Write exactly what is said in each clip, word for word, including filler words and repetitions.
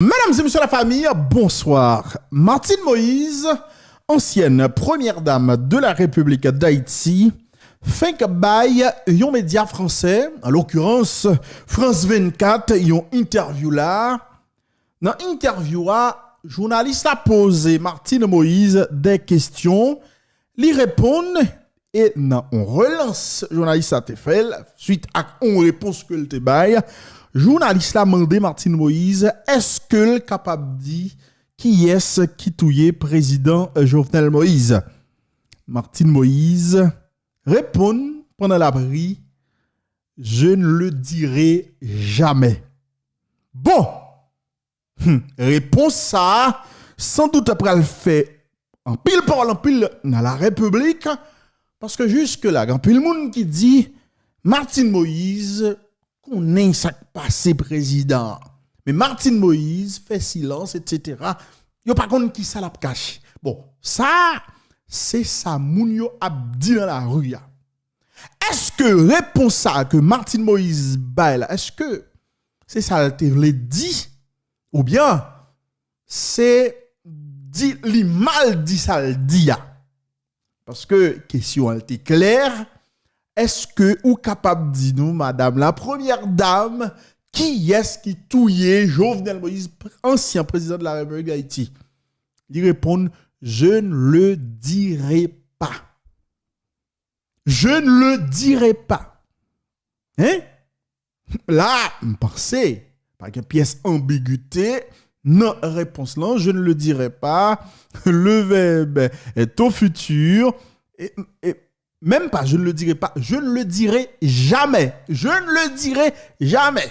Mesdames et messieurs, la famille, bonsoir. Martine Moïse, ancienne première dame de la République d'Haïti, fenk bay yon medya fransè, an lokirans France vingt-quatre, yon entèvyou la. Nan entèvyou a, jounalis la poze Martine Moïse de kesyon, li reponn, e nan yon relans jounalis la te fè l, swit ak yon repons ke l te bay, jounalis la mande Martine Moïse, èske l kapab di kiyès ki touye prezidan Jovenel Moïse? Martine Moïse reponn pandan l ap ri, je ne le dirai jamais. Bon, hmm, repons sa a, san dout, pral fè anpil pawòl, anpil nan la repiblik, paske jiske la, gen anpil moun ki di, Martine Moïse konnen sa k pase prezidan an. Men Martine Moïse fè silans, etsetera. Yo pa konn kisa l ap kache. Bon, sa, se sa moun yo ap di nan lari a. Èske repons sa a ke Martine Moïse bay la, èske se sa l te vle di? Oubyen, se di, li mal di sa l di a? Paske kesyon an te klè. Èske ou kapab di nou, madam la premyè dam, kiyès ki touye Jovenel Moïse, ansyen prezidan de la Repiblik d'Ayiti? Li reponn, je ne le dirai pas. Je ne le dirai pas. Hein? La, m panse, pa gen pyès anbigite nan repons lan, je ne le dirai pas, le verbe est au futur, e, e, menm pa je ne le dirai pas, je ne le dirai jamais, je ne le dirai jamais.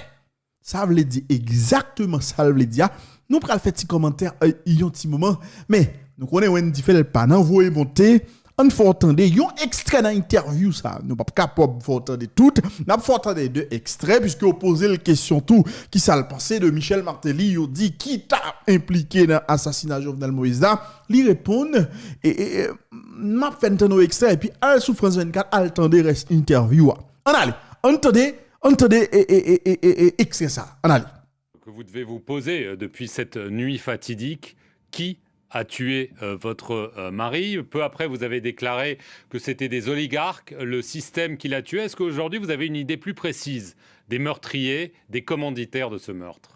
Sa vle di egzakteman sa l vle di a. Nou pral fè ti kòmantè, eh, yon ti moman, men nou konnen Wendy Phil pa nan voye monte. Ann fè w tande yon ekstrè nan entèvyou sa. Nou p ap kapab fè w tande tout. N ap fè w tande de ekstrè, piske yo poze l kesyon tou, kisa l panse de Michel Martelly, yo di ki ta enplike nan asasina Jovenel Moïse la. Li reponn, e, e, e, m ap fè n tande yon ekstrè, epi al sou France vingt-quatre, al tande rès entèvyou a. Ann ale, ann tande, ann tande, e, e, e, e, e, e, ekstrè sa. Ann ale. Que vous devez vous poser, euh, depuis cette nuit fatidique. Qui a tué, euh, votre, euh, mari ? Peu après, vous avez déclaré que c'était des oligarques, le système qui l'a tué. Est-ce qu'aujourd'hui, vous avez une idée plus précise des meurtriers, des commanditaires de ce meurtre ?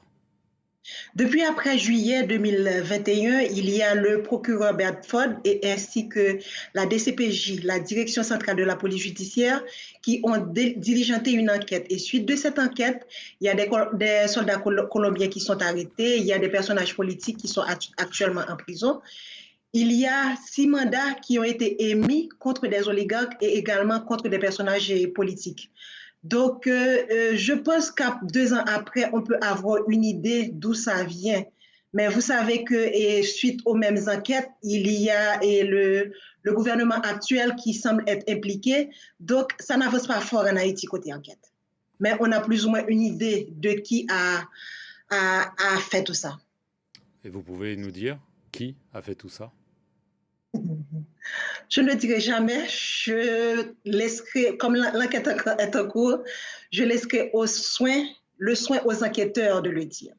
Depuis après juillet deux mille vingt et un, il y a le procureur Bedford et ainsi que la D C P J, la Direction Centrale de la Police Judiciaire, qui ont dé- diligenté une enquête. Et suite de cette enquête, il y a des, col- des soldats col- colombiens qui sont arrêtés, il y a des personnages politiques qui sont actu- actuellement en prison. Il y a six mandats qui ont été émis contre des oligarques et également contre des personnages politiques. Donc, euh, euh, je pense qu'à deux ans après, on peut avoir une idée d'où ça vient. Mais vous savez que, et suite aux mêmes enquêtes, il y a et le, le gouvernement actuel qui semble être impliqué. Donc, ça n'avance pas fort en Haïti côté enquête. Mais on a plus ou moins une idée de qui a, a, a fait tout ça. Et vous pouvez nous dire qui a fait tout ça ? Je ne le dirai jamais. Je laisserai, comme l'en- l'enquête est en cours, je laisserai au soin, le soin aux enquêteurs de le dire.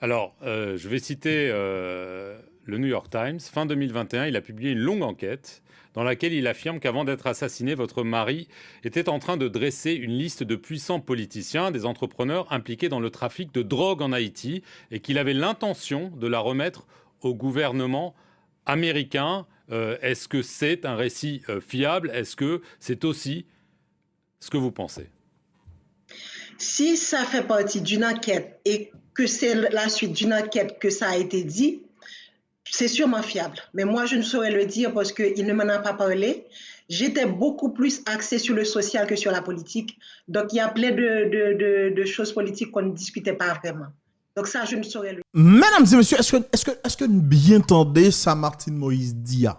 Alors, euh, je vais citer, euh, le New York Times. Fin deux mille vingt et un, il a publié une longue enquête dans laquelle il affirme qu'avant d'être assassiné, votre mari était en train de dresser une liste de puissants politiciens, des entrepreneurs impliqués dans le trafic de drogue en Haïti, et qu'il avait l'intention de la remettre au gouvernement américain. Euh, est-ce que c'est un récit, euh, fiable ? Est-ce que c'est aussi ce que vous pensez ? Si ça fait partie d'une enquête et que c'est la suite d'une enquête que ça a été dit, c'est sûrement fiable. Mais moi, je ne saurais le dire parce qu'il ne m'en a pas parlé. J'étais beaucoup plus axée sur le social que sur la politique. Donc, il y a plein de, de, de, de choses politiques qu'on ne discutait pas vraiment. Donc ça, je ne saurais le. Medam e mesye, èske, èske, èske n byen tande sa Martine Moïse di a?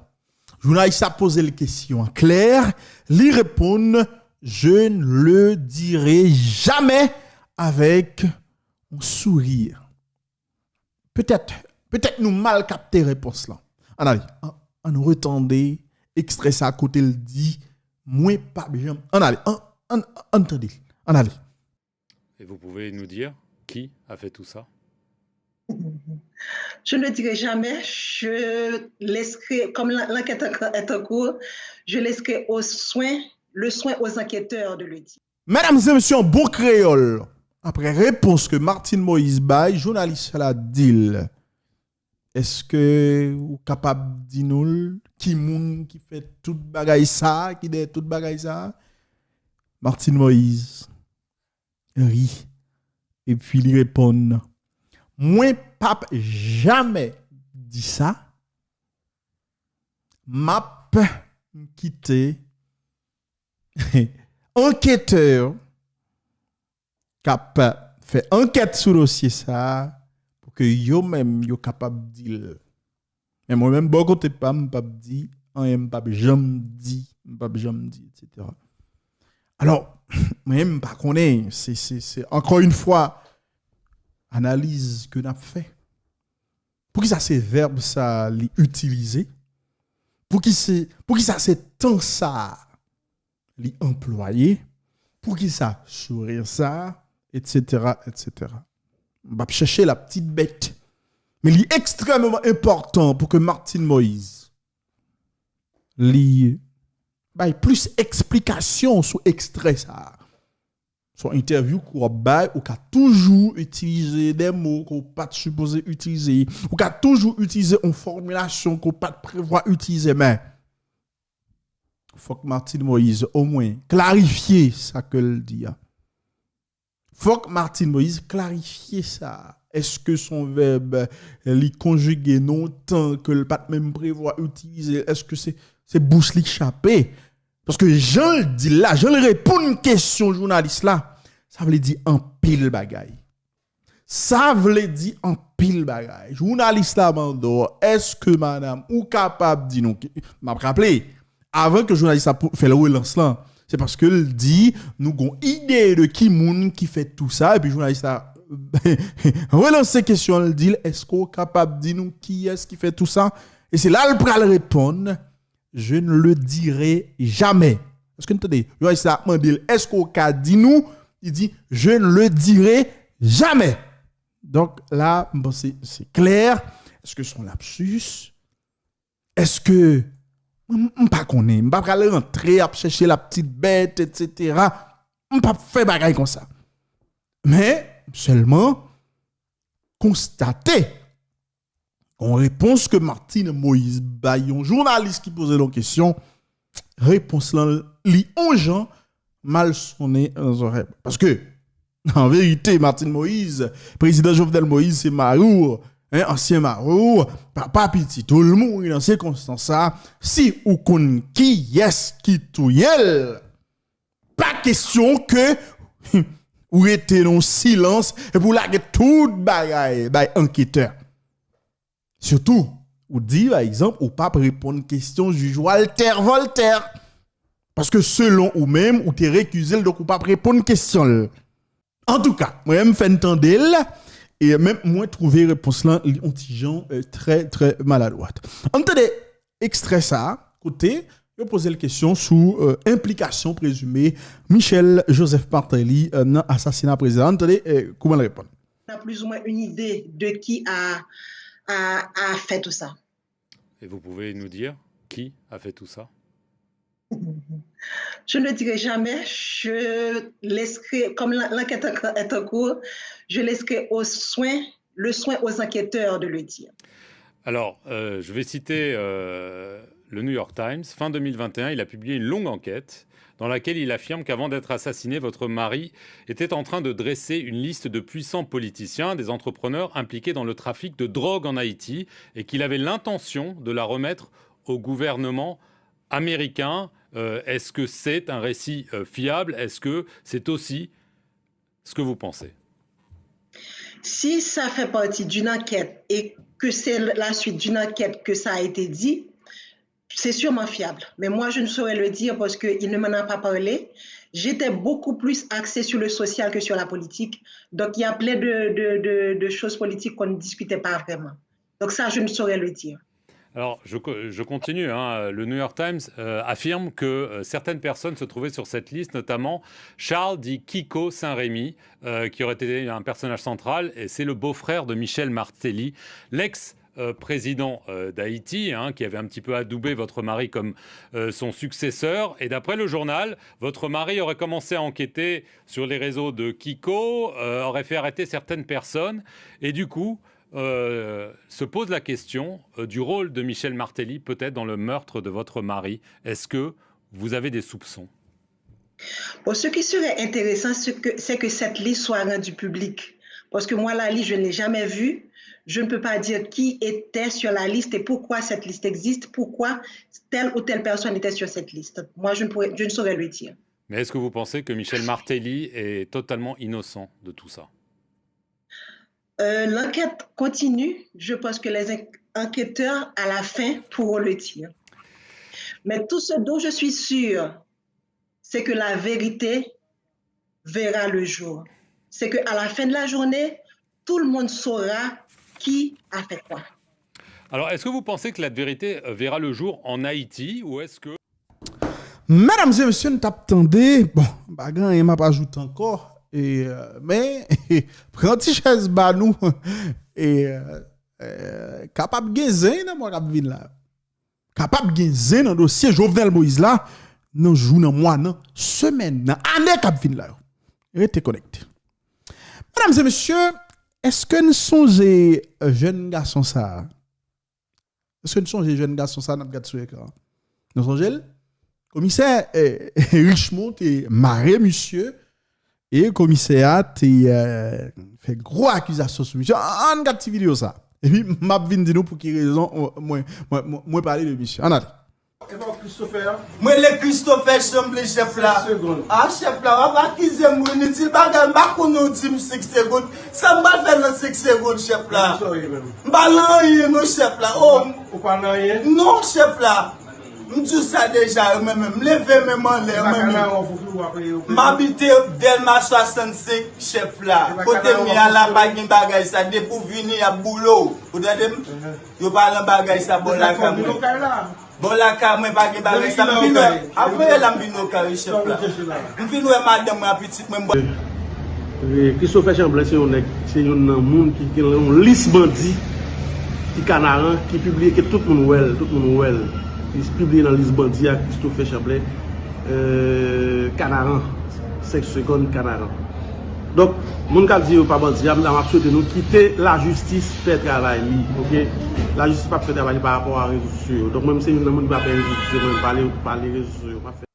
Jounalis la poze l kesyon an klè, li reponn, je ne le dirai jamais, avec un sourire. Petèt, petèt nou mal kapte repons lan. Ann ale, ann, ann retande ekstrè sa kote l di, mwen p ap janm. Ann ale, ann, ann, ann tande l. Ann ale. Et vous pouvez nous dire qui a fait tout ça ? Je ne le dirai jamais. Je laisserai, comme l'en- l'enquête en- est en cours, je laisserai au soin, le soin aux enquêteurs de le dire. Medam e mesye, an bon kreyòl, apre repons ke Martine Moïse bay, jounalis la di l, èske ou kapab di nou l, ki moun ki fè tout bagay sa, ki dèyè tout bagay sa? Martine Moïse ri, epi li reponn, mwen p ap jamè di sa, m ap kite anketè k ap fè ankèt sou dosye sa a, pou ke yo menm yo kapab di l. Men mwen menm, bò kote pa m, m p ap di anyen, m p ap janm di, m p ap janm di, etsetera. Alò, mwen menm, m pa konnen, se, se, se, encore une fois, analiz ke n ap fè. Poukisa se vèb sa a li itilize? Poukisa, poukisa se tan sa a li anplwaye? Poukisa souri sa a? Etsetera, etsetera. M p ap chèche la petite bête. Men li ekstrèmeman enpòtan pou ke Martine Moïse li bay plis eksplikasyon sou ekstrè sa a. Sou entèvyou ke w ap bay, ou ka toujou itilize de mo ke w pa t sipoze itilize. Ou ka toujou itilize yon fòmilasyon ke w pa t prevwa itilize, men fòk Martine Moïse omwen klarifye sa ke l di a. Fòk Martine Moïse klarifye sa. Èske se yon vèb li konjige nan yon tan ke l pa t menm prevwa itilize? Èske se, se bouch li k chape? Paske jan l di l la, jan l reponn kesyon jounalis la, sa vle di anpil bagay. Sa vle di anpil bagay. Jounalis la mande w, èske madanm ou kapab di nou ki, m ap raple, avan ke jounalis la pou- fè l relans lan, se paske l di nou gon ide de ki moun ki fè tou sa, epi jounalis la relanse kesyon, l di l, èske w kapab di nou kiyès ki fè tou sa? E se la l pral reponn, je ne le dirai jamais. Èske n tande? Jounalis la ap mande l, èske w ka di nou? Li di, je ne le dirai jamais. Donk la, m panse se klè. Èske se yon lapsis? Èske, m, m pa konnen. M pa pral rantre ap chèche la petite bête, etsetera. M p ap fè bagay konsa. Men, sèlman, konstate yon repons ke Martine Moïse bay yon jounalis ki poze l yon kesyon, repons lan li on jan mal sonnen nan zòrèy mwen. Paske, an verite, Martine Moïse, prezidan Jovenel Moïse, se mari w, en, ansyen mari w, papa pitit ou, l mouri nan sikonstans sa. Si ou konn kiyès ki touye l, pa kesyon ke ou rete nan silans epi w lage tout bagay bay anketè. Sitou, ou di, pa egzanp, ou p ap reponn kesyon jij Walter Voltaire. Paske selon ou menm, ou te rekize l, donk ou p ap reponn kesyon l. Antouka, mwen menm fè n tande l, e menm mwen twouve repons lan li on ti jan, euh, trè, trè maladwat. Ann tande ekstrè sa a, kote yo poze l kesyon sou, euh, enplikasyon prezime Michel Joseph Martelly, euh, nan asasina prezidan. Ann tande, euh, kouman l reponn. On a plus ou moins une idée de qui a, a, a fait tout ça. Et vous pouvez nous dire qui a fait tout ça? Je ne le dirai jamais. Je laisserai, comme l'en- l'enquête est en cours, je laisserai au soin, le soin aux enquêteurs de le dire. Alors, euh, je vais citer euh, le New York Times. Fin deux mille vingt et un, il a publié une longue enquête dans laquelle il affirme qu'avant d'être assassiné, votre mari était en train de dresser une liste de puissants politiciens, des entrepreneurs impliqués dans le trafic de drogue en Haïti, et qu'il avait l'intention de la remettre au gouvernement américain. Euh, est-ce que c'est un récit euh, fiable? Est-ce que c'est aussi ce que vous pensez? Si ça fait partie d'une enquête et que c'est la suite d'une enquête que ça a été dit, c'est sûrement fiable. Mais moi, je ne saurais le dire parce qu'il ne m'en a pas parlé. J'étais beaucoup plus axée sur le social que sur la politique. Donc, il y a plein de, de, de, de choses politiques qu'on ne discutait pas vraiment. Donc, ça, je ne saurais le dire. Alors, je, co- je continue, hein. Le New York Times euh, affirme que euh, certaines personnes se trouvaient sur cette liste, notamment Charles dit Kiko Saint-Rémy, euh, qui aurait été un personnage central, et c'est le beau-frère de Michel Martelly, l'ex euh, président euh, d'Haïti, hein, qui avait un petit peu adoubé votre mari comme euh, son successeur. Et d'après le journal, votre mari aurait commencé à enquêter sur les réseaux de Kiko, euh, aurait fait arrêter certaines personnes. Et du coup, euh, se pose la question euh, du rôle de Michel Martelly, peut-être dans le meurtre de votre mari. Est-ce que vous avez des soupçons ? Bon, ce qui serait intéressant, c'est que, c'est que cette liste soit rendue publique. Parce que moi, la liste, je ne l'ai jamais vue. Je ne peux pas dire qui était sur la liste et pourquoi cette liste existe, pourquoi telle ou telle personne était sur cette liste. Moi, je ne, pourrais, je ne saurais le dire. Mais est-ce que vous pensez que Michel Martelly est totalement innocent de tout ça ? Euh, l'enquête continue. Je pense que les enquêteurs, à la fin, pourront le dire. Mais tout ce dont je suis sûr, c'est que la vérité verra le jour. C'est que à la fin de la journée, tout le monde saura qui a fait quoi. Alors, est-ce que vous pensez que la vérité euh, verra le jour en Haïti ou est-ce que... Medam e mesye, n t ap tande, bon, m pa gen anyen m ap ajoute ankò, e, euh, men, pran ti chèz ba nou, e, euh, euh, kapab gen zen nan mwa k ap vin la. Kapab gen zen nan dosye Jovenel Moïse la, nan jou, nan mwa, nan semèn, nan ane k ap vin la yo. Rete konekte. Medam e mesye, èske n sonje jèn gason sa a? Èske n sonje jèn gason sa a n ap gade sou ekran an? Nou sonje l? Komisè eh, Richemond te mare misye e komisè a te eh, fè gwo akizasyon sou misye. Ann gade ti videyo sa a. Epi m ap vin di nou pou ki rezon mwen, mwen, mwen, mwen pale de misye. Ann ale. Mwen le Christopher Chamblé chèf la. A chèf la, w ap akize m pou initil bagay, m pa konnen w di m senk segonn. Sa m pral fè nan senk segonn chèf la? M pa nan anyen non chèf la. Oh, Ou pa nan anyen? Non chèf la. M di w sa deja, mwen menm, m leve men m anlè, mwen menm. M abite Dèlma swasannsenk, chèf la. Kote m ye a la, pa gen bagay sa. Depi w vini, y ap boule w. Ou tande m? Yo pa nan bagay sa bò lakay mwen. Bò lakay mwen pa gen bagay sa. M vin wè, apre la m vin wè kare chèf la. M vin wè madanm mwen ak pitit mwen. Christopher Chamblé se yon nèg, se youn nan moun ki gen yon lis bandi ki Kanaran, ki pibliye, ke tout moun wè l, tout moun wè l. Li pibliye nan lis bandi a, Christopher Chamblé, euh, Kanaran, senk segonn Kanaran. Donk, moun k ap di yo pa bandi a, m ap swete nou kite lajistis fè travay li, oke? Lajistis p ap fè travay li pa rapò a rezo sosyo yo. Donk, mwen, m se youn nan moun ki pa fè rezo sosyo, mwen, m pale, pale rezo sosyo yo, m ap fè.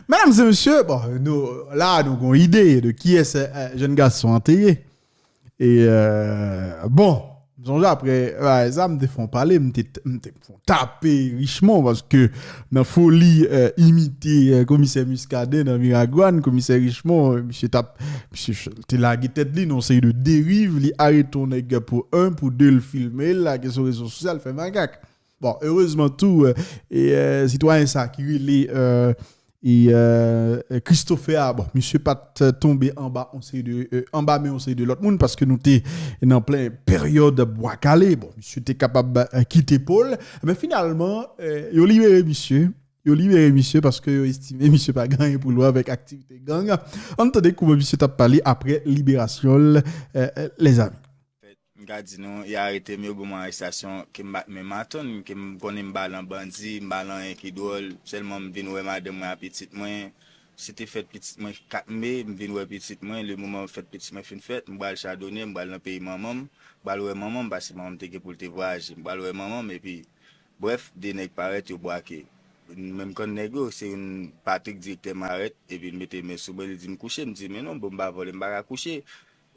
Medam e mesye, bon, nou, la, nou gon ide de kiyès eh, jèn gason an te ye. E, euh, bon, m sonje apre bagay sa, m te fè yon pale, m te, m te fè yon tape Richemond, paske nan foli eh, imite eh, komisè Muscadin nan Miragwàn, komisè Richemond, eh, misye t ap, misye ch- te lage tèt li nan yon seri de deriv, li arete yon nèg pou un, pou de, l filme l, lage sou rezo sosyal, fè makak. Bon, erezman tou, eh, e, eh, sitwayen sa ki rele eh, e, eh, Christopher a, bon, misye pa t tonbe anba yon seri de, eh, anba men yon seri de lòt moun, paske nou te nan plen peryòd bwa kale. Bon, misye te kapab eh, kite po l, men finalman, eh, yo libere misye. Yo libere misye paske yo estime misye pa gen anyen pou l wè avèk aktivite gang. Ann tande kouman misye t ap pale apre liberasyon l, eh, eh, lèzami. M ka di nou, y arete m, yo ban m arestasyon, ke m bat men m atann, ke m konnen m pa lan bandi, m pa lan anyen ki dwòl, sèlman m vin wè madanm mwen ak pitit mwen. Se te fèt pitit mwen kat me, m vin wè pitit mwen, le moman fèt pitit mwen fin fèt, m bral chadonye, m bral nan peyi manman m, m bral wè manman m, paske manman m te gen pou l te vwayaje, m bral wè manman m, epi, brèf, de nèg parèt, yo bwake. Menm konn nèg yo, se youn Patrick, direktè Marèt, epi l mete men sou mwen, li di m kouche, m di men non, bon, m pa vòlè, m pa ka kouche.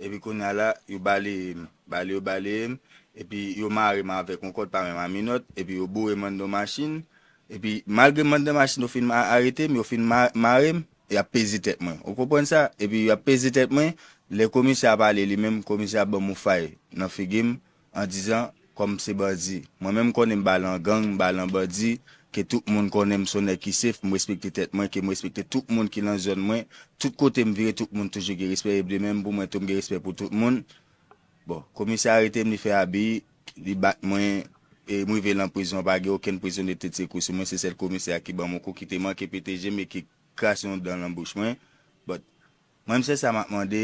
Epi kounye a la, yo baleye m. Bale yo baleye m. Epi yo mare m avèk yon kòd pa menm a minòt. Epi yo boure m anndan yon machin. Epi malgre m anndan machin, yo fin ma- arete m, yo fin ma- mare m. Y ap peze tèt mwen. Ou konprann sa? Epi y ap peze tèt mwen. Lè komisè a pale li menm, komisè a ban m yon fay nan figi m. An dizan, kòm se bandi. Mwen menm m konnen m pa lan gang, m pa lan bandi, ke tout moun konnen m se yon nèg ki sef, m respekte tèt mwen, ke m respekte tout moun ki lan zòn mwen, tout kote m vire, tout moun toujou gen respè, e de menm pou mwen tou m gen respè pou tout moun. Bon, komisè arete m, li fè abi, li bat mwen, e m rive nan prizon, pa gen okenn prizonye te tire kou sou mwen, se sèl komisè a ki ban m yon kou, ki te manke pete je m e ki krache yon dan nan bouch mwen. But, mwen, m se sa m ap mande,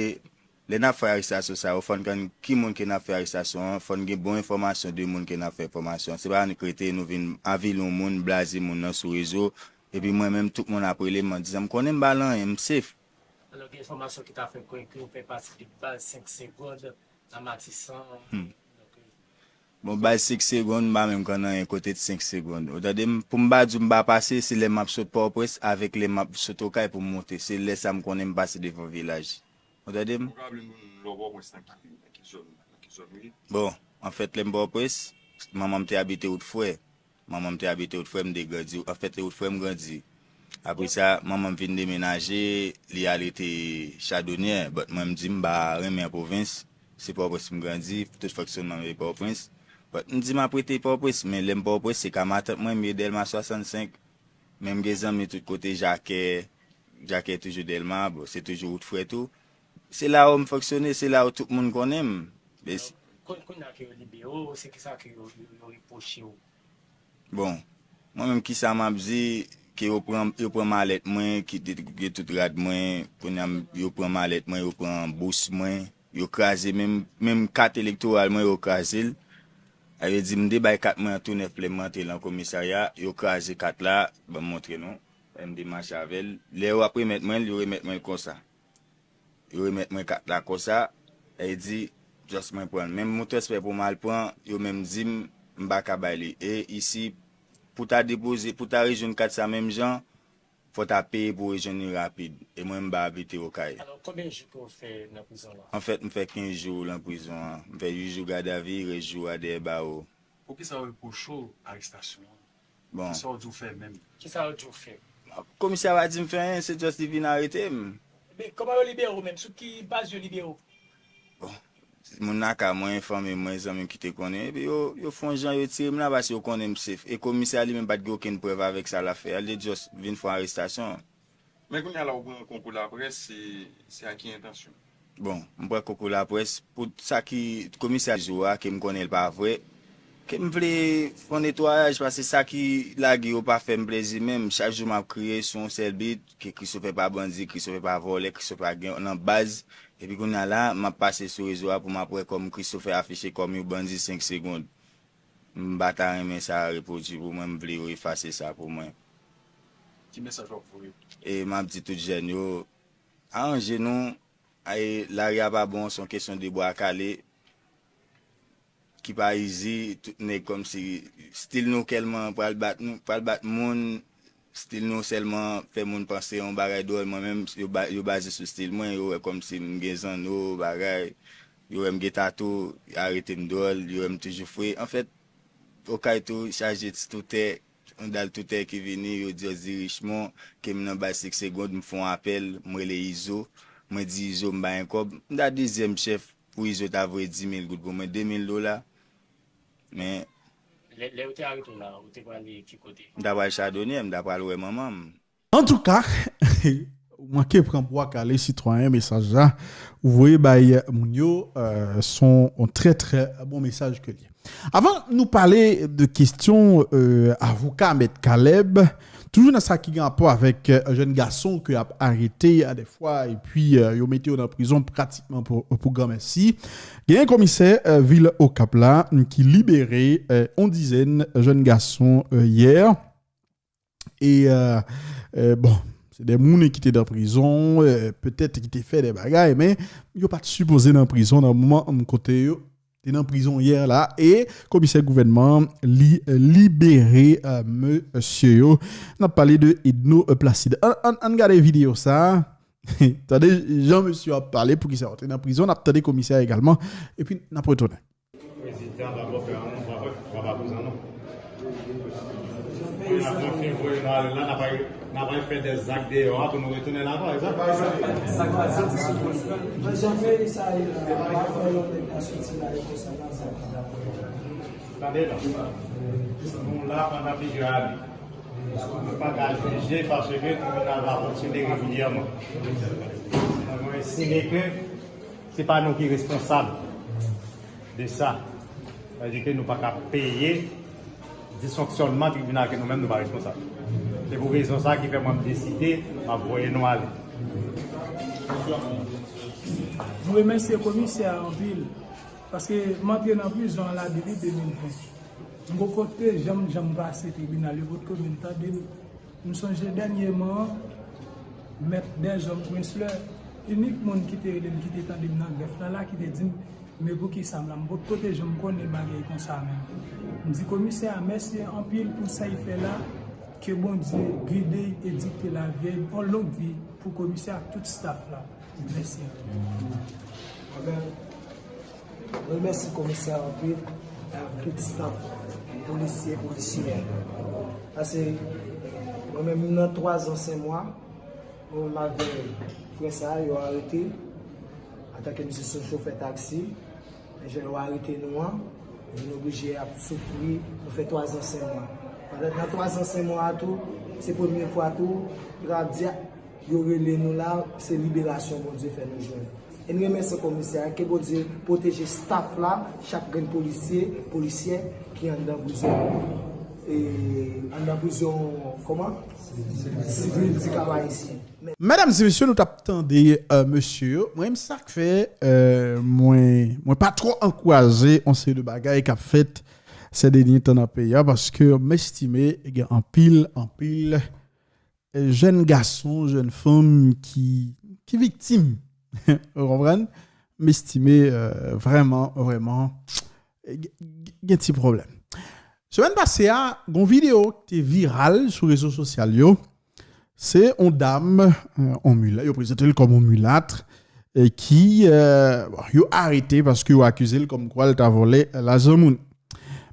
lè n ap fè arestasyon sa yo, fò n konn ki moun ke n ap fè arestasyon an, fò n gen bon enfòmasyon de moun ke n ap fè enfòmasyon an. Se pa annik rete nou vin avili yon moun, blaze moun nan sou rezo, epi mwen menm, tout moun ap rele m, an dizan m konnen m pa nan anyen, m safe. Alò, gen enfòmasyon ki ta fè kwè ke w fè pati de baz senk segonn nan Matisan. Hmm. Donk, euh, Bon, baz senk segonn, m pa menm konn anyen kote senk segonn. Ou tande m? Pou m pa di w m pa pase, se lè m ap sot Pòtoprens avèk lè m ap sot Okay pou m monte. Se lè sa m konnen m pase devan vilaj. Ou tande m? Ou ka vle moun lò Pòtoprens nan ki, nan ki zòn, nan ki zòn ou ye? Bon, anfèt, lè m Pòtoprens, manman m te abite Wout Frè. Manman m te abite Wout Frè, m te grandi. Anfèt, se Wout Frè m grandi. Apre sa, manman m vin demenaje, li al rete Chadonyè. But mwen, m di m pa renmen pwovens. Se Pòtoprens m grandi, tout fonksyonman m rete Pòtoprens. But m di m ap rete Pòtoprens, men lè m Pòtoprens, se ka matant mwen, m ye Dèlma swasannsenk. Men m gen zanmi tout kote, Jakè, Jakè toujou Dèlma, bon, se toujou Wout Frè tou. Se la yo m fonksyone, se la yo tout moun konnen m. Men s- Kounye a ke yo libere w, se kisa ke yo, yo, yo repwoche w? Bon, mwen menm kisa m ap di, ke yo pran, yo pran malèt mwen, ki te gen tout rad mwen, kounye a m- yo pran malèt mwen, yo pran bous mwen, yo kraze menm, menm kat elektoral mwen, yo kraze l. Sa vle di m te bay kat mwen an tou nèf lè m rantre nan komisarya, yo kraze kat la, ban m montre nou, lè m te mache avè l. Lè yo ap remèt mwen l, yo remèt mwen l konsa. Yo remèt mwen kat la konsa, e di, just mwen pran l. Menm mon transfè pou m al pran, yo menm di m, m pa ka bay li. E isi, pou ta depoze, pou ta rejwenn kat sa menm jan, fò ta peye pou rejwenn li rapid. E mwen, m pa abite Okay. Alò, konbyen jou ke w fè nan prizon la? Anfèt, m fè kenz jou nan prizon an. M fè uit jou gadavi, rès jou a dèyè bawo. Poukisa yo repwoche w arestasyon an? Bon. Kisa yo di w fè menm? Kisa yo di w fè? Komisè a pa di m fè anyen, se just li vin arete m. Men kòman yo libere w menm? Sou ki baz yo libere w? Bon, moun lakay mwen, fanmi mwen, zanmi m ki te konnen, epi yo, yo fè yon jan yo tire m la paske yo konnen m safe. E komisè a li menm pa t gen okenn prèv avèk sa l ap fè a, li te just vin fè yon arestasyon. Men kounye a la ou pran konkou laprès, se, se a ki entansyon? Bon, m pran konkou laprès pou sa ki komisè jou a, ke m konnen l pa vrè, ke m vle fè yon netwayaj, paske sa ki lage yo pa fè m plezi menm. Chak jou m ap kriye sou yon sèl bit, ke Christopher pa bandi, Christopher pa vòlè, Christopher pa gen nan baz. Epi kounye a la, m ap pase sou rezo a pou m ap wè kòm Christopher afiche kòm yon bandi senk segonn. M pa ta renmen sa repwodui pou mwen, m vle yo efase sa pou mwen. Ki mesaj w ap voye? E m ap di tout jèn yo, aranje nou, e lari a pa bon, se yon kesyon de bwa kale, ki pa easy, tout nèg kòmsi stil nou kèlman pral bat nou, pral bat moun, stil nou sèlman fè moun panse yon bagay dwòl, mwen menm, yo ba-, yo baze sou stil mwen, yo wè kòmsi m gen zanno, bagay, yo wè m gen tatou, arete m dwòl, yo wè m toujou fre. Anfèt, Okay tou, chaje ti toutè, yon dal toutè ki vini, yo di yo di Richmond, ke m nan baz senk segonn, m fè yon apèl, m rele Izo, mwen di Izo m pa gen kòb, m ta dezyèm chèf pou Izo ta voye di mil goud pou mwen, de mil dola, men Lè, lè yo te arete w la, ou te prale ki kote? M ta pral Chadonyè, m ta pral wè manman m. Antouka, ou manke pran bwa kale sitwayen, mesaj la ou voye bay moun yo, euh, se yon trè, trè bon mesaj ke li ye. Avan nou pale de kesyon, euh, avoka Mèt Caleb, toujou nan sa ki gen rapò avèk, euh, jèn gason ke y ap arete a dèfwa, epi, euh, yo mete yo nan prizon pratikman pou, pou granmèsi. Genyen komisè, euh, vil Okap la, m, ki libere, euh, yon dizèn jèn gason, euh, yè. E, euh, euh, bon, se de moun ki te nan prizon, euh, petèt ki te fè de bagay, men yo pa t sipoze nan prizon nan moman, m, kote yo te nan prizon yè la. E komisè gouvènman an, li, euh, libere, euh, mesye yo. N ap pale de Edno, euh, Placide. Ann, ann, ann gade videyo sa a. Tande jan mesye yo ap pale, poukisa yo te nan prizon. N ap tande komisè a egalman. Epi n ap retounen. Prezidan pa bò fè anyen, pa, pa, pa prizon non. N ap refè voye nou ale la, n ap al, n ap al fè dè zak deyò a pou nou retounen lakay, sa. Sa k pase ti sou plas la? Mwen janm fè sa, e, pa fè yon nèg ka soti la, e konsa nan zak la. Tande non. Nou la pandan plizyè ane. Nou pa ka jije paske tribinal va fonksyone regilyèman. Donk, nou estime ke se pa nou ki responsab de sa. Sa vle di ke nou pa ka peye Disfonksyònman tribinal ke nou menm nou pa responsab. Se pou rezon sa ki fè mwen m deside m ap voye nou ale. Nou remèsye komisè a anpil, paske m antre nan prizon an la depi de mil ven. M poko te janm, janm pase tribinal, yo potko menm tande m. M sonje dènyèman an, mèt Dèzòm Prinslè, inik moun ki te rele m, ki te tande m nan grèf la la, ki te di m, men poukisa m la, m potko te janm konnen bagay konsa menm. M di komisè a mèsi anpil pou sa l fè la, ke Bondye gide l e dikte lavi l, yon long vi pou komisè ak tout staff la. Mèsi anpil. Mwen remèsye komisè a anpil ak tout staff polisye, polisyè. Pase mwen menm nan twa zan senk mwa, mwen menm avè frè sa a, yo arete antanke misye se chofè taksi. Men jan yo arete nou an, nou oblije ap soufri, nou fè twa zan senk mwa. Pandan nan twa zan senk mwa a tou, se premye fwa tou, yo ap di yo rele nou la, se liberasyon Bondye fè nou jwenn. E n remèsye komisè a, ke Bondye pwoteje staff la, chak grenn polisye, polisyè ki anndan prizon, e anndan prizon, kòman? Sivil di Kap Ayisyen. Medam e mesye, nou t ap tande euh, mesye yo. Mwen menm sa k fè euh, mwen mwen pa twò ankouraje yon seri de bagay k ap fèt se dènye tan nan peyi a, paske m estime gen anpil, anpil jèn gason, jèn fanm ki, ki viktim. Ou konprann? M estime euh, vrèman, vrèman gen ti pwoblèm. Semèn pase a, gon videyo ki te viral sou rezo sosyal yo. Se yon dam, yon milat, yo prezante l kòm yon milat, e ki euh, bon, yo arete paske yo akize l kòmkwa l ta vòlè lajan moun.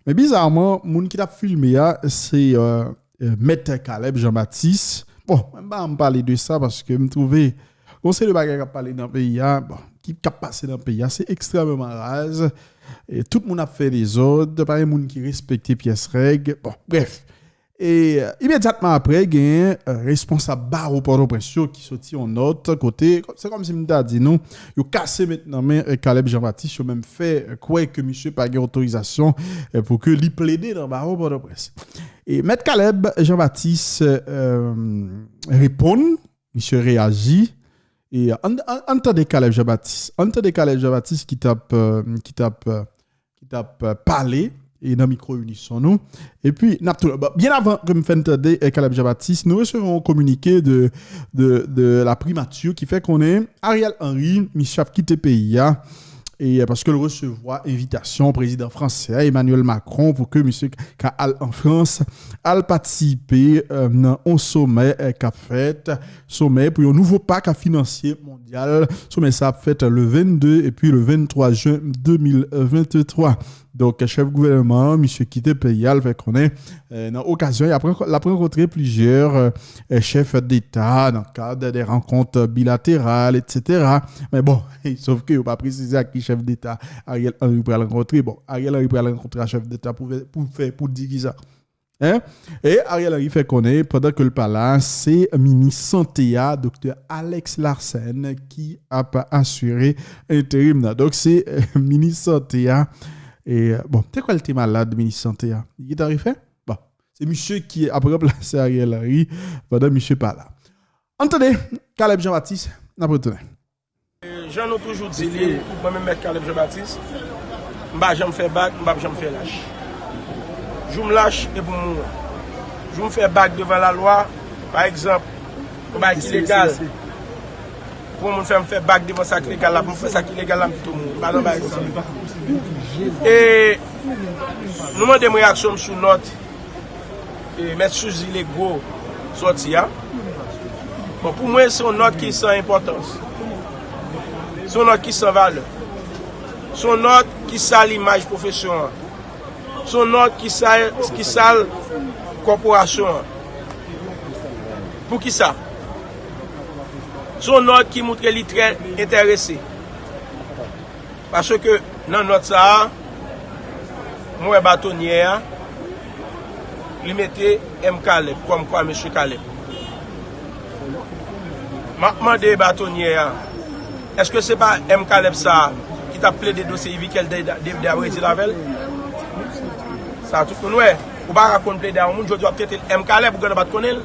Men bizarman, moun ki t ap filme a, se euh, euh, Mèt Caleb Jean Baptiste. Bon, mwen pa m pale de sa paske m twouve gon seri de bagay k ap pale nan peyi a, bon, ki k ap pase nan peyi a, se ekstrèmeman raz. E tout moun ap fè dezòd, pa gen moun ki respekte pyès règ. Bon, brèf. E imedyatman apre, genyen responsab bawo Pòtoprens yo ki soti yon nòt kote, se kòmsi m ta di nou, yo kase met nan men Caleb Jean Baptiste, yo menm fè kwè ke misye pa gen otorizasyon pou ke li plede nan bawo Pòtoprens. E Mèt Caleb Jean Baptiste reponn, misye reyaji. E ann tande Caleb Jean Baptiste, ann tande Caleb Jean Baptiste ki t ap ki t ap ki t ap pale e nan mikwo Unison nou. Epi n ap tou byen avan ke m fè n tande Caleb Jean Baptiste, nou resevwa yon kominike de de de la primati ki fè konnen Ariel Henry misye ap kite peyi a. E paske l resevwa envitasyon prezidan fransè a Emmanuel Macron pou ke misye ka al an Frans, al patisipe nan yon somè k ap fèt, somè pou yon nouvo pak finansye mondyal. Somè sa ap fèt le vennde epi le venntwa jen de mil venntwa. Donk chèf gouvènman an, misye kite peyi a, l fè konnen nan okazyon l ap rankontre plizyè chèf deta nan kad de rankont bilateral, etsetera. Men bon, sof ke yo pa presize ak ki chèf deta Ariel Henry pral rankontre. Bon, Ariel Henry pral rankontre ak chèf deta pou fè pou di kisa. Hein? E Ariel Henry fè konnen pandan ke l pa la, se minis sante a, doktè Alex Larsen, ki ap asire enterim nan. Donk se minis sante a. E bon, te kwè l te malad, minis sante a? Li gentan refè? Bon, se misye ki ap ranplase Ariel Henry pandan misye pa la. Ann tande Caleb Jean Baptiste, n ap retounen. Jan nou toujou di li, mwen menm Mèt Caleb Jean Baptiste, m pa janm fè bak, m p ap janm fè lach. Jou m lach, e pou m mouri. Jou m fè bak devan lalwa, pa egzanp, yon bagay ki legal, pou yon moun fè m fè bak devan sa k legal la, pou m fè sa ki legal la, m pito mouri. M pa nan bagay konsa. E nou mande m reyaksyon m sou nòt e Mèt Suzy Legros sòti a. Bon, pou mwen, se yon nòt ki san enpòtans. Se yon nòt ki san valè. Se yon nòt ki sal imaj pwofesyon an. Se yon nòt ki sal, ki sal kòporasyon an. Poukisa? Se yon nòt ki moutre li trè enterese. Paske nan nòt sa a, mwen wè batonyè a, li mete M. Caleb, kòmkwa mesye Caleb. M ap mande batonyè a, èske se pa M. Caleb sa a ki t ap plede dosye Yvikel Debdè ap redil avè l? Sa tout moun wè. Ou pa ka konn plede a yon moun, jodi w ap trete l M Caleb, ou gentan pa t konnen l.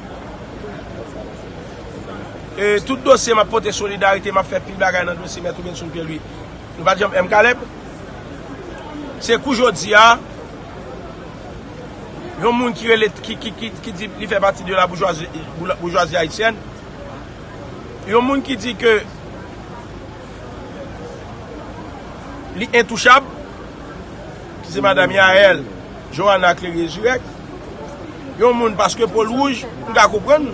E tout dosye m ap pote solidarite, m ap fè pil bagay nan dosye Mèt Robinson Pierre Louis. Nou pa t janm M Caleb. Se kou jodi a, yon moun ki rele, ki, ki, ki, ki di li fè pati de la boujwazi, boujwazi ayisyèn, yon moun ki di ke li entouchab, ki se madanm Yael Johanna Claire Jurek, yon moun paske po l wouj, m ka konprann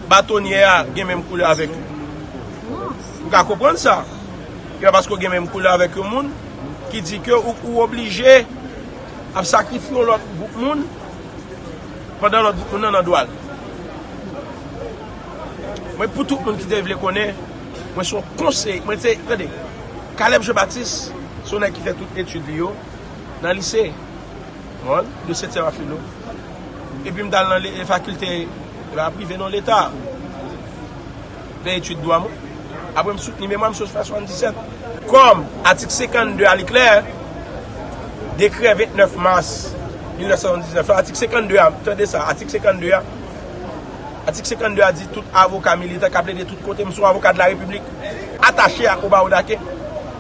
batonyè a gen menm koulè avèk ou. M ka konprann sa. Yon paske w gen menm koulè avèk yon moun ki di ke ou, ou oblije ap sakrifye yon lòt gwoup moun pandan lòt gwoup moun nan nan dwa l. Mwen, pou tout moun ki te vle konnen, mwen se yon konsey, mwen se, tande, Caleb Jean Baptiste, se yon nèg ki fè tout etid li yo nan lise, mòn, de setyèm a filo. Epi m t al nan le-, fakilte, e pa prive non, leta. Fè etid dwa mwen. Apre m soutni memwa m sou swasanndisèt. Kòm atik senkannde a li klè, dekrè vennèf mas mil nèf san swasanndisèt la, atik senkannde a, tande sa, atik senkannde a, atik senkannde a di tout avoka militan k ap plede tout kote, m se yon avoka de la repiblik, atache ak Obaw Dake.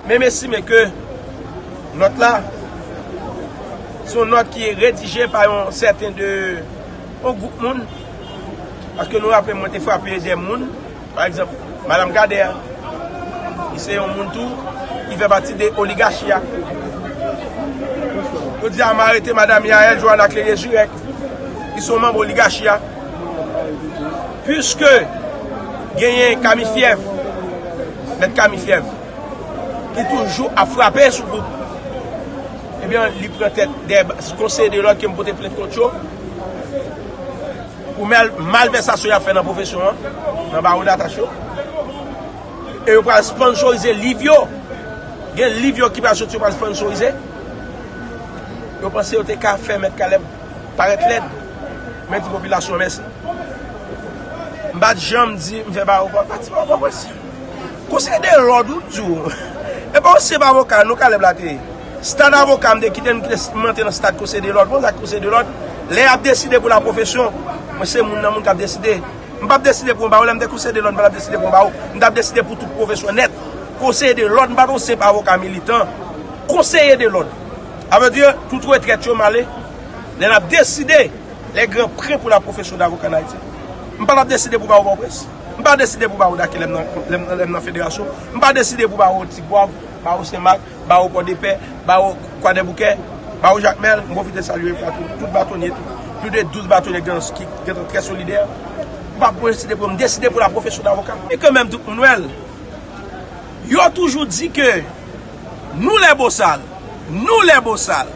Men m estime ke nòt la se yon nòt ki redije pa yon sèten de, yon gwoup moun. Paske nou raple mwen te frape de moun, pa egzanp, Madanm Cadet, li se yon moun tou ki fè pati de oligachi a. Jodi a, m arete Madanm Yael Johanna Claire Jurek, ki se yon manm oligachi a. Piske genyen Kami Fyèv, Mèt Kami Fyèv, ki toujou ap frape sou gwoup. Ebyen, li pran tèt de konseye de lòd ke m pote plent kont yo pou mal-, malvèsasyon y ap fè nan pwofesyon an, nan bawo Natach yo. E yo pral sponsorize liv yo. Gen liv yo ki pral soti, yo pral sponsorize. Yo panse yo te ka fè Mèt Caleb parèt lèd. Men di popilasyon an mèsi. M pa t janm di m fè bawo, pa ti bawo, pa prensip. Konseye de lòd, ou di w. E pa yon senp avoka, non, Caleb la te ye. Stad avoka, m te kite, m kite, m antre nan stad konseye de lòd. Bon, sa konseye de lòd, lè y ap deside pou la pwofesyon, mwen se moun nan moun k ap deside. M p ap deside pou yon bawo, lè m te konseye de lòd, m pa t ap deside pou yon bawo. M t ap deside pou tout pwofesyon nèt. Konseye de lòd, m pa t yon senp avoka militan. Konseye de lòd. Sa vle di, tout retrèt yo, m ale. Lè n ap deside, les grands prêts pour la profession d'avocat en Haïti. M pa t ap deside pou bawo Pòtoprens. M pa deside pou bawo Dake lè m nan, lè m, lè m nan federasyon. M pa deside pou bawo Tigwav, bawo Senmak, bawo Pòdepè, bawo Kwadèboukè, bawo Jakmèl. M pwofite salye tout, tout batonye, tout, plis de douz batonye ki, ki trè solidè. M pa deside pou, m deside pou la profession d'avocat. E kanmenm tout moun wè l. Yo toujou di ke nou lè bosal, nou lè bosal,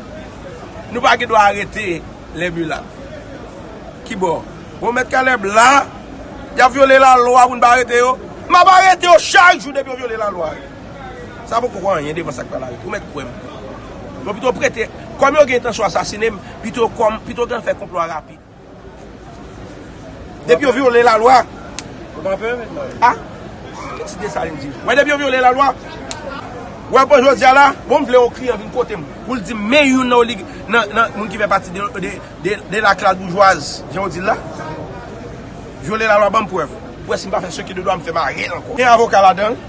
nou pa gen dwa arete lè milat. Kibò? Bon, Mèt Caleb la, y ap vyole lalwa pou n pa arete yo. M ap arete yo chak jou depi yo vyole lalwa. Sa poko anyen devan sa k pral arete. Ou mèt kwè m. Yo pito prete, kòm yo gen entansyon asasine m, pito kòm, pito gen fè konplo a rapid. Depi yo vyole lalwa. Ou pa pè, men? A? Ki ti Desalin di? Wè, depi yo vyole lalwa. Wè, bon, jodi a la, bon, m vle yon kliyan vin kote m pou l di m men youn nan olig-, nan, nan moun ki fè pati de, de, de, de la klas boujwaz, jan w di l la. Vyole lalwa, ban m prèv. Ou wè si m pa fè seki de dwa, m fè mare l ankò. Gen avoka ladan l,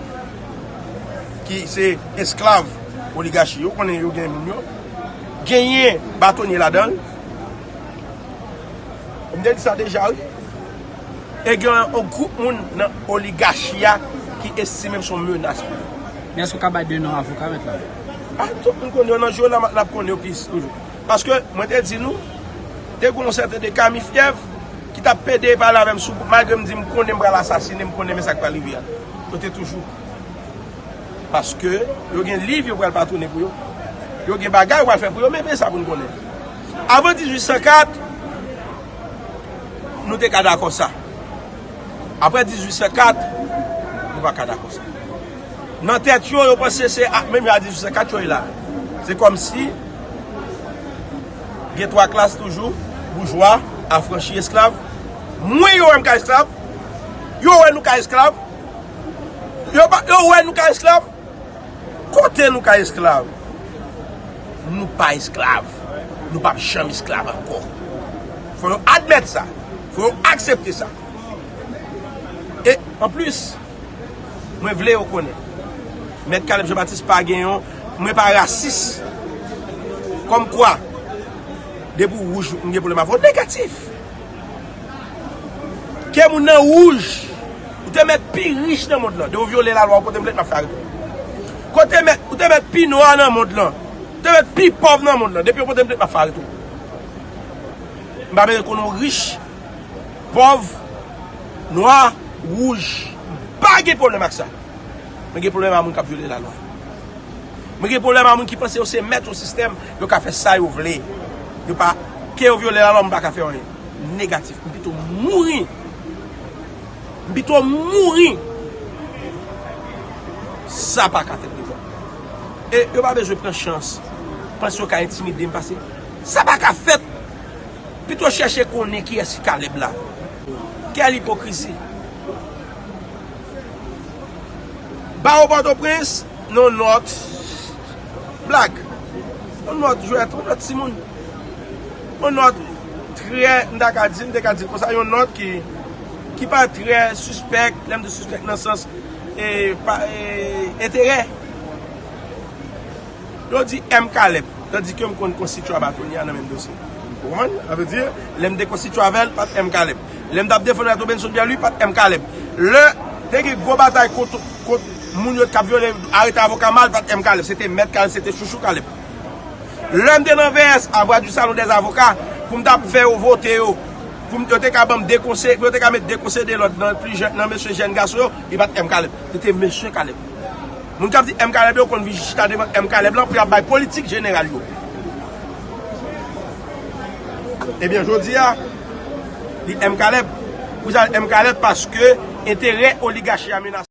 ki se esklav oligachi yo, konnen yo gen moun yo. Genyen batonye ladan l. M te di sa deja, wi. E gen yon gwoup moun nan oligachi a ki estime m se yon menas pou yo. Men èske w ka bay de non avoka, mèt la? A, tout moun konnen yo nan jou yo, n ap, n ap konnen yo plis toujou. Paske, mwen te di nou, te gen yon sèten de Kami Fyèv ki t ap pede pale avè m sou gwoup, malgre m di m konnen m pral asasine, m konnen men sa k pral rive a. Yo te toujou. Paske yo gen liv yo pral patwone pou yo. Yo gen bagay yo pral fè pou yo, men, men sa pou n konnen. Avan dizuit san kat, nou te ka dakò sa. Apre dizuit san kat, nou pa ka dakò sa. Nan tèt yo, yo panse se a, menm jan a dizuit san kat yo ye la. Se kòmsi gen twa klas toujou, boujwa, afranchi, esklav. Mwen, yo wè m ka esklav. Yo wè nou ka esklav. Yo pa, yo wè nou ka esklav. Kote nou ka esklav? Nou pa esklav. Nou p ap janm esklav ankò. Fò yo admèt sa. Fò yo aksepte sa. E anplis, mwen vle yo konnen, Mèt Caleb Jean Baptiste pa gen yon, mwen pa rasis. Kòmkwa, depi w wouj, m gen pwoblèm avè w. Negatif. Ke moun nan wouj, ou te mèt pi rich nan mond lan. Depi w vyole lalwa, ou pote m plent, m ap fè areto. Kote mèt, ou te mèt pi nwa nan mond lan. Ou te mèt pi pòv nan mond lan. Depi w pote m plent, m ap fè areto. M pa bezwen konnen w rich, pòv, nwa, wouj. M pa gen pwoblèm ak sa. Mwen gen pwoblèm a moun k ap vyole lalwa. Mwen gen pwoblèm a moun ki panse yo se mèt yon sistèm, yo ka fè sa yo vle. Yo pa, ke yo vyole lalwa, m pa ka fè anyen. Negatif. M pito mouri. M pito mouri. Sa pa ka fèt devan. E yo pa bezwen pran chans. Panse yo ka entimide m pase. Sa pa ka fèt. Pito chèche konnen kiyès ki Caleb la. Kèl ipokrizi. Bawo Pòtoprens, nan nòt. Blag. Yon nòt jwèt, yon nòt timoun. Yon nòt trè, m ta ka di, m te ka di konsa, yon nòt ki, ki pa trè sispèk, lè m di sispèk nan sans, e, pa, e, enterè. Yo di M Caleb, tandis ke m konn konstitwa Batonya nan menm dosye. Ou konprann? Sa vle di, lè m te konstitwa avè l, pa t M Caleb. Lè m t ap defann Renato Benson Pierre-Louis, pa t M Caleb. Lè te gen gwo batay kont, kont moun yo k ap vyole, arete avoka mal, pa t M Caleb. Se te Mèt Caleb, se te chouchou Caleb. Lè m te nan V S, a voix du Salon des Avocats, pou m t ap fè yo vote yo, pou m, yo te ka ban m de konseye, pou yo te ka met de konseye de lòd nan pli jèn, nan mesye jèn gason yo, li pa t M Caleb. Se te mesye Caleb. Moun k ap di M Caleb yo konn vin chita devan M Caleb lan pou y ap bay politik jeneral yo. Ebyen, jodi a, li M Caleb. Pou sa M Caleb, paske enterè oligachi a menase.